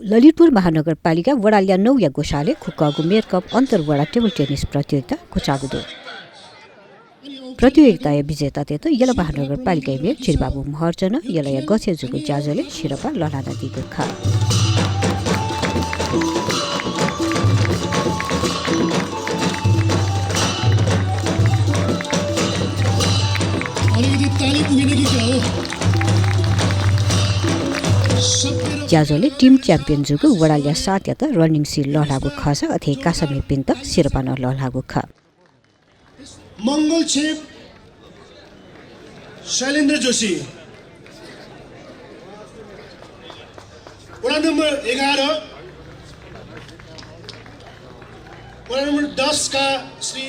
ललितपुर महानगरपालिका वडालिया 9 या गोशाले खुक्कागु mayor cup अन्तर्वडा table tennis प्रतियोगिता कुचागुदो प्रतियोगिता विजेता तेत यला महानगरपालिका मेयर चिरबाबु महर्जन यला या गसेजुको ज्याजले शिरपा ललाना दिगो खा ज्याजोले टिम च्याम्पियन जुगु वडालिया 7 यात रनिङ सी लहलागु खस अथे कासमे पिन्त शिरपान लहलागु ख मंगल छेप शैलेन्द्र जोशी वडा नम्बर 11 वडा नम्बर 10 का श्री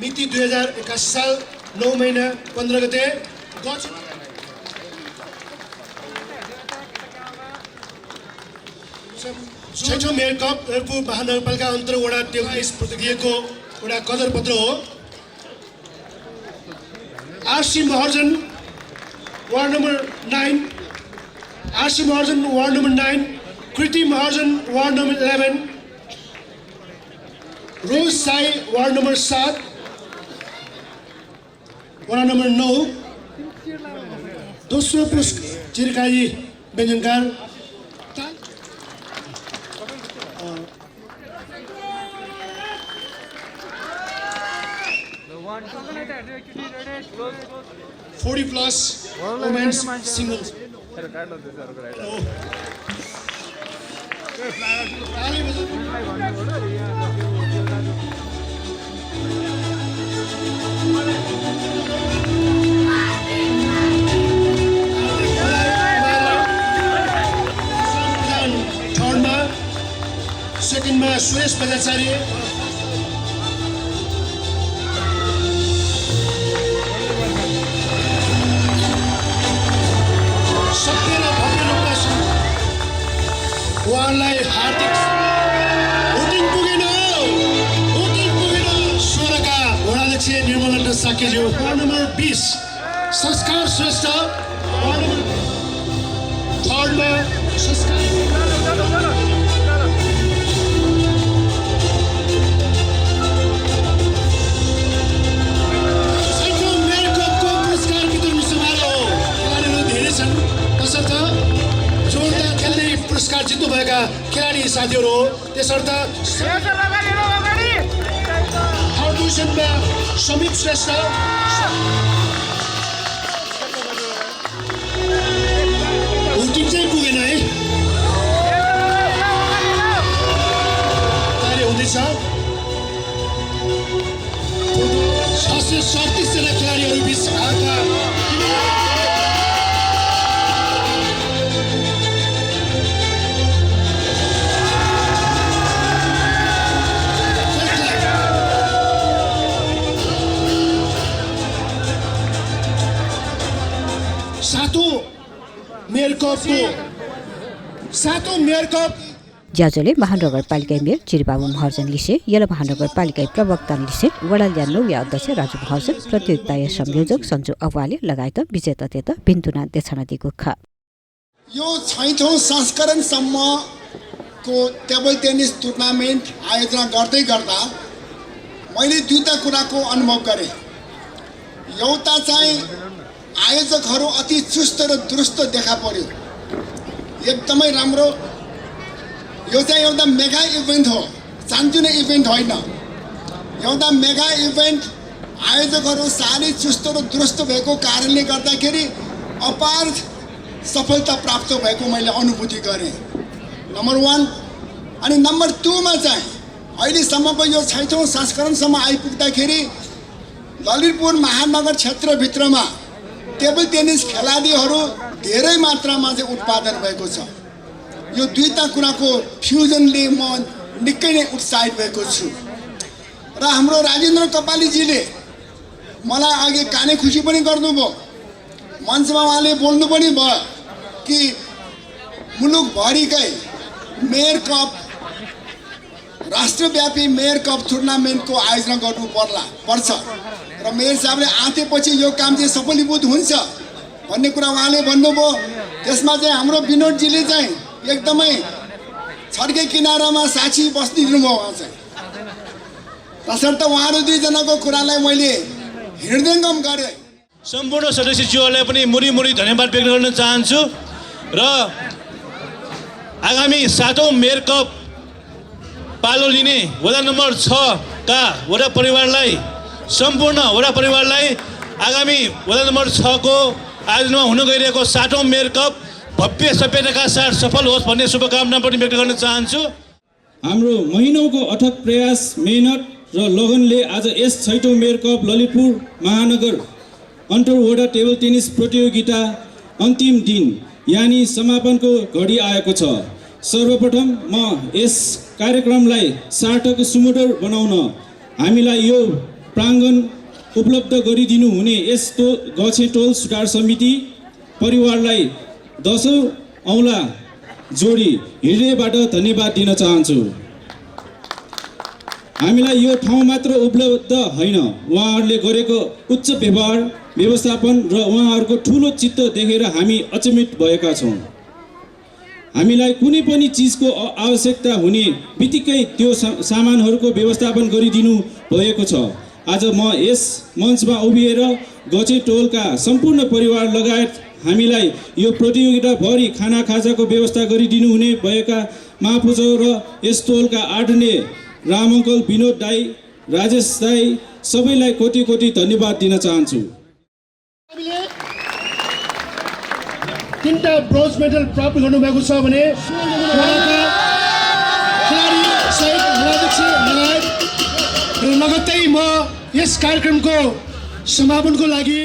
मिति 2021 साल 9 महिना 15 गते छैठौं मेयर कप ललितपुर महानगरपालिका अन्तर्वडा टेबल टेनिस प्रतियोगिताको एउटा कदर पत्र हो। RC Maharjan ward number 9, RC Maharjan ward number 9, Kriti Maharjan ward number 11, Rose Sai ward number 7, ward number 9, दोस्रो पुरस्कार चिरकारी व्यञ्जनकार $40 plus women's singles. थर्डमा सेकेन्डमा सुरेश बजाचार्य उहाँलाई हार्दिक उतिङ पुगेन 16 वडाध्यक्ष निर्मला साकेज्यू वार्ड नम्बर 20 संस्कार श्रेष्ठ वार्ड नम्बर 3 मा संस्कार छैठौं मेयर कपको पुरस्कार वितरण समारोह खेलाडीहरू धेरै छन् तसर्थ जोरदार खेल्दै पुरस्कार जित्नुभएका खेलाडी साथीहरू हो। त्यसर्थ थर्ड डिभिजनमा समीप श्रेष्ठ टिम चाहिँ पुगेन है कार्य हुँदैछ 637 जना खेलाडीहरू बीच आएका सातौं मेयर कप ज्याजोले महानगरपालिका मेयर चिरबाबु महर्जन लिसे यला महानगरपालिका प्रवक्ता लिसे वडालिया 9 या अध्यक्ष राजु महर्जन प्रतियोगिता संयोजक सञ्जु अवाले लगायत विजेता तेत बिन्दुना देछना दिगो ख यो छैठौं संस्करणसम्मको टेबल टेनिस टुर्नामेन्ट आयोजना गर्दै गर्दा मैले दुईटा कुराको अनुभव गरे। एउटा चाहिँ आयोजकहरू अति चुस्त र दुरुस्त देखा पर्यो, एकदमै राम्रो। यो चाहिँ एउटा मेगा इभेन्ट हो, सानोतिनो इभेन्ट होइन। एउटा मेगा इभेन्ट आयोजकहरू साह्रै चुस्त र दुरुस्त भएको कारणले गर्दाखेरि अपार सफलता प्राप्त भएको मैले अनुभूति गरेँ, नम्बर 1। अनि नम्बर 2 मा चाहिँ अहिलेसम्मको यो छैठौं संस्करणसम्म आइपुग्दाखेरि ललितपुर महानगर क्षेत्रभित्रमा टेबल टेनिस खेलाडीहरू धेरै मात्रामा चाहिँ उत्पादन भएको छ। यो दुईटा कुराको फ्युजनले म निकै नै उत्साहित भएको छु। र हाम्रो राजेन्द्र कपालीजीले मलाई अघि काने खुसी पनि गर्नुभयो, मञ्चमा उहाँले बोल्नु पनि भयो कि मुलुकभरिकै मेयर कप राष्ट्रव्यापी मेयर कप टुर्नामेन्टको आयोजना पर्छ र मेयर साहबले आँटेपछि यो काम चाहिँ सफलीभूत हुन्छ भन्ने कुरा उहाँले भन्नुभयो। त्यसमा चाहिँ हाम्रो विनोदजीले चाहिँ एकदमै छड्के किनारामा साक्षी बस्दिनु भयो उहाँ चाहिँ। तसर्थ उहाँहरू दुईजनाको कुरालाई मैले हृदयङ्गम गरेँ। सम्पूर्ण सदस्यज्यूहरूलाई पनि मुरी धन्यवाद व्यक्त गर्न चाहन्छु र आगामी 7औं मेयर कप पालो लिने वडा नम्बर 6 का वडा परिवारलाई सम्पूर्ण वडा परिवारलाई आगामी वडा नम्बर 6 को आयोजनामा हुन गइरहेको 7औं मेयर कप भव्य सभ्यताका साथ सफल होस् भन्ने शुभकामना पनि व्यक्त गर्न चाहन्छु। हाम्रो महिनौको अथक प्रयास मेहनत र लगनले आज यस 6औं मेयर कप ललितपुर महानगर अन्टर वडा टेबल टेनिस प्रतियोगिता अन्तिम दिन यानी समापनको घडी आएको छ। सर्वप्रथम म यस कार्यक्रमलाई सार्थक सुमधुर बनाउन हामीलाई यो प्राङ्गण उपलब्ध गरिदिनु हुने यस गछे टोल सुधार समिति परिवारलाई 10औं औँला जोडी हृदयबाट धन्यवाद दिन चाहन्छु। हामीलाई यो ठाउँ मात्र उपलब्ध होइन, उहाँहरूले गरेको उच्च व्यवहार व्यवस्थापन र उहाँहरूको ठुलो चित्त देखेर हामी अचम्मित भएका छौँ। हामीलाई कुनै पनि चिजको आवश्यकता हुने बित्तिकै त्यो सामानहरूको व्यवस्थापन गरिदिनु भएको छ। आज म यस मञ्चमा उभिएर गछे टोलका सम्पूर्ण परिवार लगायत हामीलाई यो प्रतियोगिताभरि खाना खाजाको व्यवस्था गरिदिनु हुने भएका महापुजो र यस टोलका आदरणीय राम अङ्कल, विनोद दाई, राजेश दाई सबैलाई कोटी कोटी धन्यवाद दिन चाहन्छु। तीनटा ब्रोन्ज मेडल प्राप्त गर्नुभएको छ भने खेलाडी सहित जिल्लाध्यक्ष लगायत र लगत्तै म यस कार्यक्रमको समापनको लागि